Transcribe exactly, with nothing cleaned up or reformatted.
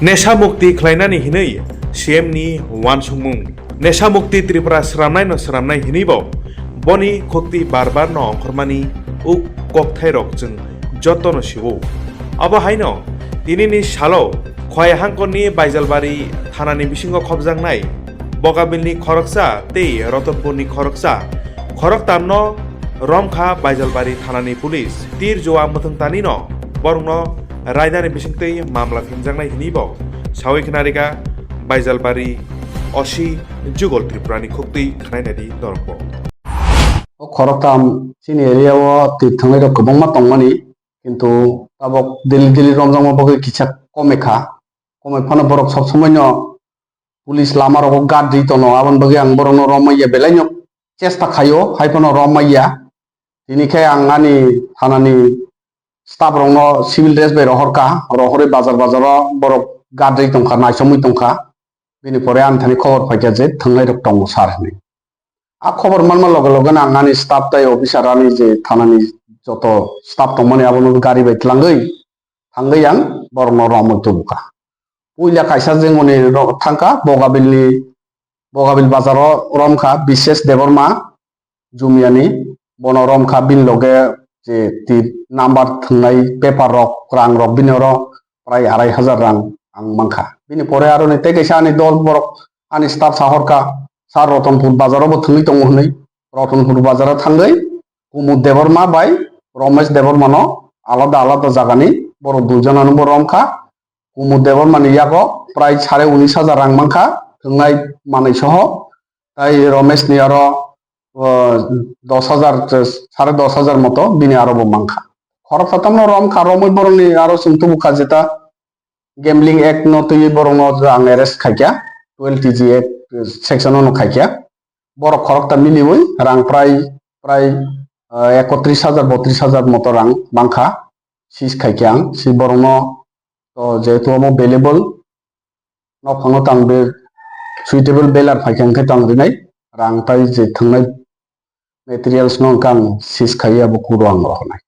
Nesha mukti khlainani hinwi C M ni uansukmung. Nesha mukti Tripura sramnaino sramnai hinwi bo boni khukti bar bar no ongkhormani uk kokthairok chwng jotono sio. Abo haino tinini salo Khowai hangkorni Baijalbari thanani bisingo khopjaknai Bogabilni khoroksa tei Rotonpurni khoroksa khoroktamno romkha Baijalbari thanani police. Tir jua mwthwngtanino borokno raidani bisingtwi mamla phimjaknai hinwi bo sawi khna rikha Baijalbari O C Jugol Tripurani khuktwi khnainadi norokbo. O khoroktham chini area o tir thangnairok kwbangma tongmani, kintu tabok daily daily romjakma bagwi kisa komekha. Komoi phano borok sob somoino police lama rogo guard ri tono, aboni bagwi ang borokno romaiya belaino chesta khaio, hai phano romaiya. Tini khe ang ani thanani staff rokno civil dress bai rohorkha, rohorwi bazar bazaro borok guard ri tongkha, naisomwi tongkha. Bini pore ani thani khobor phaikha je thwngnai rok tongo sir hinwi. A khobor manma loge loge no ang ani staff tai officer ani je thanani joto staff tongmani abono gari bai tlangwi thangwi ang borokno romwi tubukha. Puila kaisa jengoni ro-, thangkha Bogabilni, Bogabil bazaro romkha Bishesh Debbarma Jumiyani, bono romkha bini loge je ti number thwngnai paper rok, rang rok bini oro prai arai hajar rang ang mankha. Bini pore aroni tei kaisa ani dol borok ani staff sahorkha, sir Rotonpur bazaro bo thwngwi tongo hinwi. Rotonpur bazaro thangwi Kumud Debbarma bai Romesh Debbarmano alada alada jagani borok duijonano bo romkha. Kumud Debbarmani yago prai sare unis hajar rang mankha, thwngnai manwi soho. Tai Romeshni aro, o, dos hajar, sare dos hajar moto bini aro bo mankha. Khoroksa tamno romkha, romwi borokni aro chwng tubukha jeta gambling act no twiwi borokno ang arrest khaikha, twelve T G act section no khaikha. Borok khorokta miliwi rang prai, prai, ah, ekotris hajar, botris hajar moto rang mankha, seize khaikha ang, si borokno, to, jehetu omo valuable, nokphangno tang be suitable bail phaikha hwnkhe tang rinai, rang tai je thwngnai materials no hwnkhe ang seize khaiwi abo kuro ang rohornai.